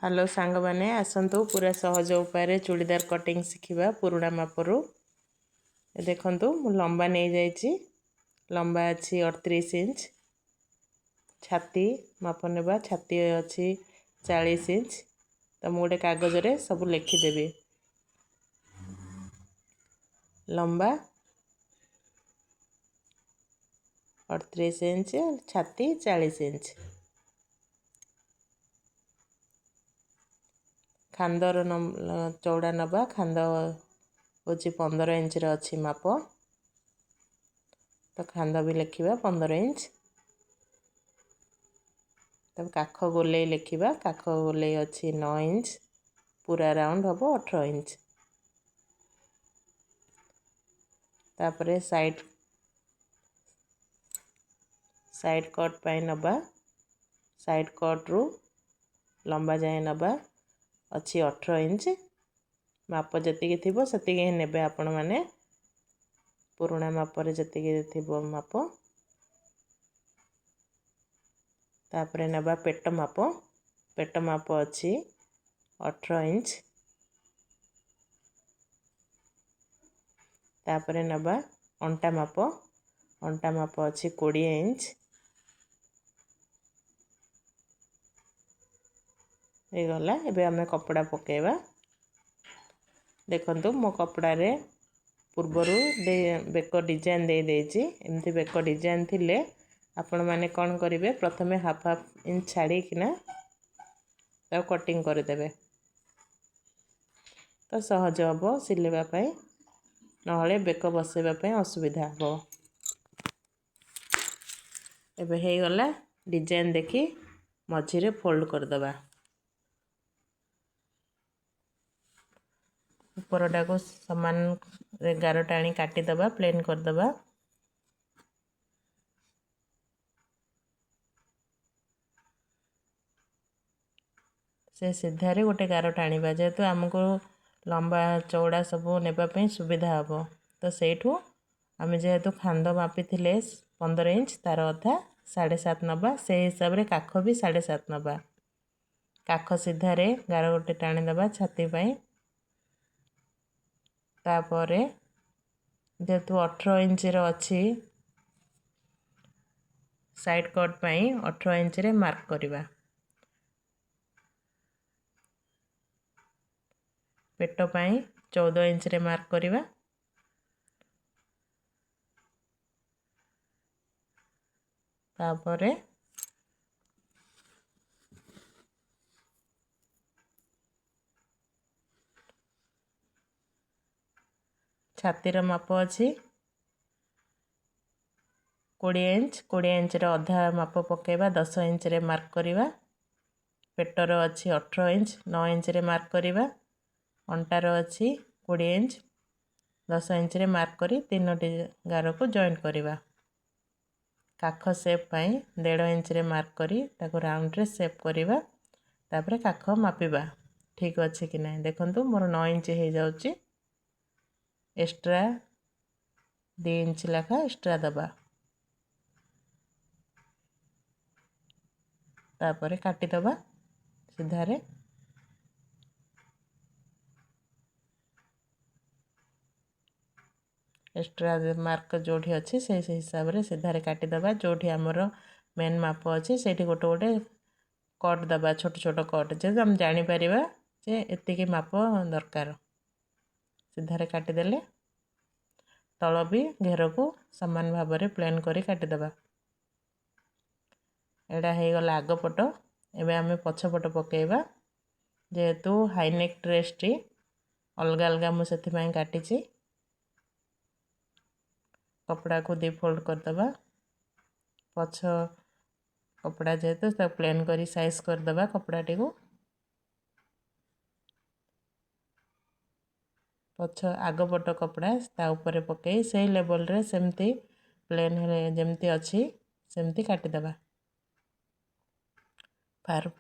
Hello ସାଙ୍ଗମାନେ, ଆସନ୍ତୁ ପୁରା ସହଜ ଉପାୟରେ ଚୁଡ଼ିଦାର କଟିଂ ଶିଖିବା ପୁରୁଣା ମାପରୁ। ଦେଖନ୍ତୁ, ମୁଁ ଲମ୍ବା ନେଇଯାଇଛି, ଲମ୍ବା ଅଛି 38 ଇଞ୍ଚ। ଛାତି ମାପ ନେବା, ଛାତି ଅଛି 40 ଇଞ୍ଚ। ତ ମୁଁ ଗୋଟେ କାଗଜରେ ସବୁ ଲେଖିଦେବି। ଲମ୍ବା 38 ଇଞ୍ଚ, ଛାତି 40 ଇଞ୍ଚ। ଖାନ୍ଦର ଚଉଡ଼ା ନେବା, ଖାନ୍ଦ ହେଉଛି 15 ଇଞ୍ଚର ଅଛି ମାପ, ତ ଖାନ୍ଦ ବି ଲେଖିବା 15 ଇଞ୍ଚ। ତାପରେ କାଖ ଗୋଲେଇ ଲେଖିବା, କାଖ ଗୋଲେଇ ଅଛି 9 ଇଞ୍ଚ, ପୁରା ରାଉଣ୍ଡ ହେବ 18 ଇଞ୍ଚ। ତାପରେ ସାଇଡ଼୍ କଟ୍ ପାଇଁ ନେବା, ସାଇଡ଼୍ କଟ୍ରୁ ଲମ୍ବା ଯାଏଁ ନେବା ଅଛି 18 ଇଞ୍ଚ। ମାପ ଯେତିକି ଥିବ ସେତିକି ହିଁ ନେବେ ଆପଣମାନେ, ପୁରୁଣା ମାପରେ ଯେତିକି ଥିବ ମାପ। ତାପରେ ନେବା ପେଟ ମାପ, ପେଟ ମାପ ଅଛି 18 ଇଞ୍ଚ। ତାପରେ ନେବା ଅଣ୍ଟା ମାପ, ଅଣ୍ଟା ମାପ ଅଛି 20 ଇଞ୍ଚ। ହେଇଗଲା। ଏବେ ଆମେ କପଡ଼ା ପକାଇବା। ଦେଖନ୍ତୁ, ମୋ କପଡ଼ାରେ ପୂର୍ବରୁ ବେକ ଡିଜାଇନ୍ ଦେଇ ଦେଇଛି। ଏମିତି ବେକ ଡିଜାଇନ୍ ଥିଲେ ଆପଣମାନେ କ'ଣ କରିବେ, ପ୍ରଥମେ ହାଫ୍ ହାଫ୍ ଇଞ୍ଚ ଛାଡ଼ିକିନା ତାକୁ କଟିଂ କରିଦେବେ, ତ ସହଜ ହେବ ସିଲେଇବା ପାଇଁ, ନହେଲେ ବେକ ବସେଇବା ପାଇଁ ଅସୁବିଧା ହେବ। ଏବେ ହେଇଗଲା। ଡିଜାଇନ୍ ଦେଖି ମଝିରେ ଫୋଲ୍ଡ କରିଦେବା। ଉପରଟାକୁ ସମାନରେ ଗାର ଟାଣି କାଟିଦେବା, ପ୍ଲେନ୍ କରିଦେବା। ସେ ସିଧାରେ ଗୋଟେ ଗାର ଟାଣିବା, ଯେହେତୁ ଆମକୁ ଲମ୍ବା ଚଉଡ଼ା ସବୁ ନେବା ପାଇଁ ସୁବିଧା ହେବ। ତ ସେଇଠୁ ଆମେ ଯେହେତୁ ଖାନ୍ଦ ମାପିଥିଲେ 15 ଇଞ୍ଚ, ତାର ଅଧା 7.5 ନେବା, ସେଇ ହିସାବରେ କାଖ ବି 7.5 ନେବା। କାଖ ସିଧାରେ ଗାର ଗୋଟେ ଟାଣିଦେବା ଛାତି ପାଇଁ। ତାପରେ ଯେହେତୁ 18 ଇଞ୍ଚର ଅଛି ସାଇଡ଼୍ କଟ୍ ପାଇଁ 18 ଇଞ୍ଚରେ ମାର୍କ କରିବା। ପେଟ ପାଇଁ 14 ଇଞ୍ଚରେ ମାର୍କ କରିବା। ତାପରେ ଛାତିର ମାପ ଅଛି 20 ଇଞ୍ଚ, 20 ଇଞ୍ଚର ଅଧା ମାପ ପକାଇବା, 10 ଇଞ୍ଚରେ ମାର୍କ କରିବା। ପେଟର ଅଛି 18 ଇଞ୍ଚ, 9 ଇଞ୍ଚରେ ମାର୍କ କରିବା। ଅଣ୍ଟାର ଅଛି 20 ଇଞ୍ଚ, 10 ଇଞ୍ଚରେ ମାର୍କ କରି ତିନୋଟି ଗାରକୁ ଜଏଣ୍ଟ କରିବା। କାଖ ସେପ୍ ପାଇଁ 1.5 ଇଞ୍ଚରେ ମାର୍କ କରି ତାକୁ ରାଉଣ୍ଡରେ ସେପ୍ କରିବା। ତାପରେ କାଖ ମାପିବା ଠିକ୍ ଅଛି କି ନାହିଁ। ଦେଖନ୍ତୁ, ମୋର 9 ଇଞ୍ଚ ହେଇଯାଉଛି, ଏକ୍ସଟ୍ରା 2 ଇଞ୍ଚ ଲେଖା ଏକ୍ସଟ୍ରା ଦେବା। ତାପରେ କାଟିଦେବା ସିଧାରେ। ଏକ୍ସଟ୍ରା ମାର୍କ ଯେଉଁଠି ଅଛି ସେଇ ହିସାବରେ ସିଧାରେ କାଟିଦେବା। ଯେଉଁଠି ଆମର ମେନ୍ ମାପ ଅଛି ସେଇଠି ଗୋଟେ ଗୋଟେ କଟ୍ ଦେବା, ଛୋଟ ଛୋଟ କଟ୍, ଯେହେତୁ ଆମେ ଜାଣିପାରିବା ଯେ ଏତିକି ମାପ ଦରକାର। ସିଧାରେ କାଟିଦେଲେ ତଳ ବି ଘେରକୁ ସମାନ ଭାବରେ ପ୍ଲେନ୍ କରି କାଟିଦେବା। ଏଇଟା ହେଇଗଲା ଆଗ ପଟ। ଏବେ ଆମେ ପଛ ପଟ ପକାଇବା। ଯେହେତୁ ହାଇନେକ୍ ଡ୍ରେସ୍ଟି ଅଲଗା ଅଲଗା ମୁଁ ସେଥିପାଇଁ କାଟିଛି। କପଡ଼ାକୁ ଦୁଇ ଫୋଲ୍ଡ କରିଦେବା। ପଛ କପଡ଼ା ଯେହେତୁ ତାକୁ ପ୍ଲେନ୍ କରି ସାଇଜ୍ କରିଦେବା କପଡ଼ାଟିକୁ। ପଛ ଆଗ ପଟ କପଡ଼ା ତା ଉପରେ ପକାଇ ସେଇ ଲେବଲ୍ରେ ସେମିତି ପ୍ଲେନ୍ ଯେମିତି ଅଛି ସେମିତି କାଟିଦେବା।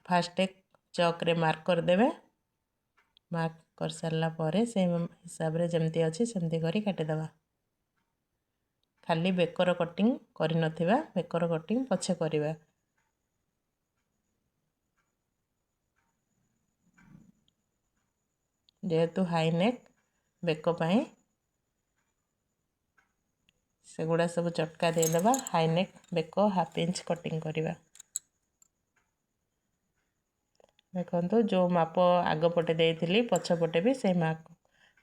ଫାଷ୍ଟ ଚକ୍ରେ ମାର୍କ କରିଦେବେ। ମାର୍କ କରିସାରିଲା ପରେ ସେଇ ହିସାବରେ ଯେମିତି ଅଛି ସେମିତି କରି କାଟିଦେବା। ଖାଲି ବେକର କଟିଂ କରିନଥିବା, ବେକର କଟିଂ ପଛେ କରିବା। ଯେହେତୁ ହାଇନେକ୍ ବେକ ପାଇଁ ସେଗୁଡ଼ା ସବୁ ଚଟକା ଦେଇଦେବା। ହାଇନେକ୍ ବେକ ହାଫ୍ ଇଞ୍ଚ କଟିଂ କରିବା। ଦେଖନ୍ତୁ, ଯେଉଁ ମାପ ଆଗ ପଟେ ଦେଇଥିଲି, ପଛ ପଟେ ବି ସେଇ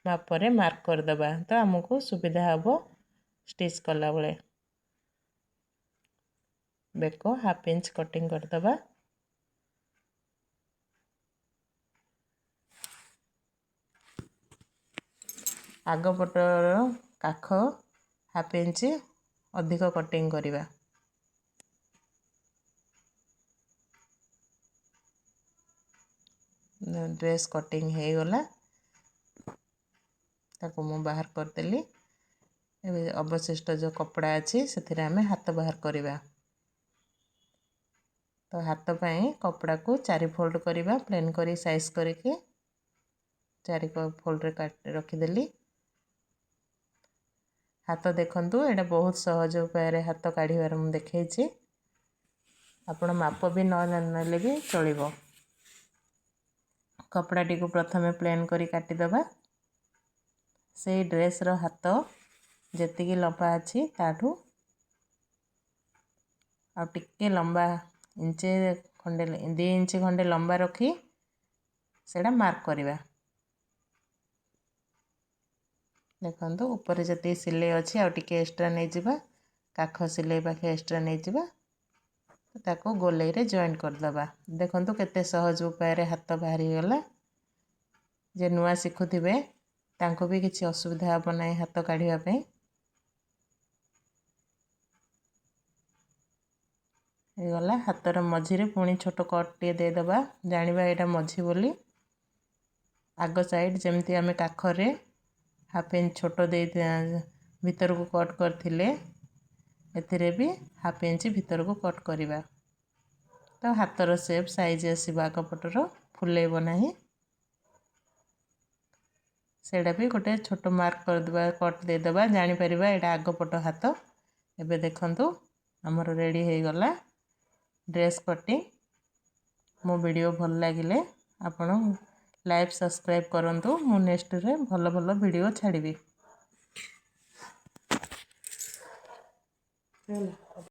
ମାପରେ ମାର୍କ କରିଦେବା, ତ ଆମକୁ ସୁବିଧା ହେବ ଷ୍ଟିଚ୍ କଲାବେଳେ। ବେକ ହାଫ୍ ଇଞ୍ଚ କଟିଂ କରିଦେବା। ଆଗ ପଟର କାଖ ହାଫ୍ ଇଞ୍ଚ ଅଧିକ କଟିଂ କରିବା। ଡ୍ରେସ୍ କଟିଂ ହେଇଗଲା, ତାକୁ ମୁଁ ବାହାର କରିଦେଲି। ଏବେ ଅବଶିଷ୍ଟ ଯେଉଁ କପଡ଼ା ଅଛି, ସେଥିରେ ଆମେ ହାତ ବାହାର କରିବା। ତ ହାତ ପାଇଁ କପଡ଼ାକୁ ଚାରି ଫୋଲ୍ଡ କରିବା। ପ୍ଲେନ୍ କରି ସାଇଜ୍ କରିକି ଚାରି ଫୋଲ୍ଡରେ କାଟି ରଖିଦେଲି। ହାତ ଦେଖନ୍ତୁ, ଏଇଟା ବହୁତ ସହଜ ଉପାୟରେ ହାତ କାଢ଼ିବାର ମୁଁ ଦେଖେଇଛି। ଆପଣ ମାପ ବି ନ ନେଲେ ବି ଚଳିବ। କପଡ଼ାଟିକୁ ପ୍ରଥମେ ପ୍ଲେନ୍ କରି କାଟିଦେବା। ସେଇ ଡ୍ରେସ୍ର ହାତ ଯେତିକି ଲମ୍ବା ଅଛି, ତାଠୁ ଆଉ ଟିକେ ଲମ୍ବା, ଇଞ୍ଚେ ଖଣ୍ଡେ, 2 ଇଞ୍ଚ ଖଣ୍ଡେ ଲମ୍ବା ରଖି ସେଇଟା ମାର୍କ କରିବା। ଦେଖନ୍ତୁ, ଉପରେ ଯେତିକି ସିଲେଇ ଅଛି, ଆଉ ଟିକେ ଏକ୍ସଟ୍ରା ନେଇଯିବା। କାଖ ସିଲେଇ ପାଖେ ଏକ୍ସଟ୍ରା ନେଇଯିବା, ତାକୁ ଗୋଲେଇରେ ଜଏଣ୍ଟ କରିଦେବା। ଦେଖନ୍ତୁ, କେତେ ସହଜ ଉପାୟରେ ହାତ ବାହାରିଗଲା। ଯେ ନୂଆ ଶିଖୁଥିବେ, ତାଙ୍କୁ ବି କିଛି ଅସୁବିଧା ହେବ ନାହିଁ ହାତ କାଢ଼ିବା ପାଇଁ। ହେଇଗଲା। ହାତର ମଝିରେ ପୁଣି ଛୋଟ କଟ୍ଟିଏ ଦେଇଦେବା, ଜାଣିବା ଏଇଟା ମଝି ବୋଲି। ଆଗ ସାଇଡ଼୍ ଯେମିତି ଆମେ କାଖରେ ହାଫ୍ ଇଞ୍ଚ ଛୋଟ ଦେଇ ଭିତରକୁ କଟ୍ କରିଥିଲେ, ଏଥିରେ ବି ହାଫ୍ ଇଞ୍ଚ ଭିତରକୁ କଟ୍ କରିବା, ତ ହାତର ସେପ୍ ସାଇଜ୍ ଆସିବ। ଆଗ ପଟର ଫୁଲେଇବ ନାହିଁ। ସେଇଟା ବି ଗୋଟେ ଛୋଟ ମାର୍କ କରିଦେବା, କଟ୍ ଦେଇଦେବା, ଜାଣିପାରିବା ଏଇଟା ଆଗ ପଟ ହାତ। ଏବେ ଦେଖନ୍ତୁ, ଆମର ରେଡ଼ି ହେଇଗଲା ଡ୍ରେସ୍ କଟିଂ। ମୋ ଭିଡ଼ିଓ ଭଲ ଲାଗିଲେ ଆପଣ ଲାଇକ୍, ସବସ୍କ୍ରାଇବ୍ କରନ୍ତୁ। ମୁଁ ନେକ୍ସଟରେ ଭଲ ଭଲ ଭିଡ଼ିଓ ଛାଡ଼ିବି। ହେଲା।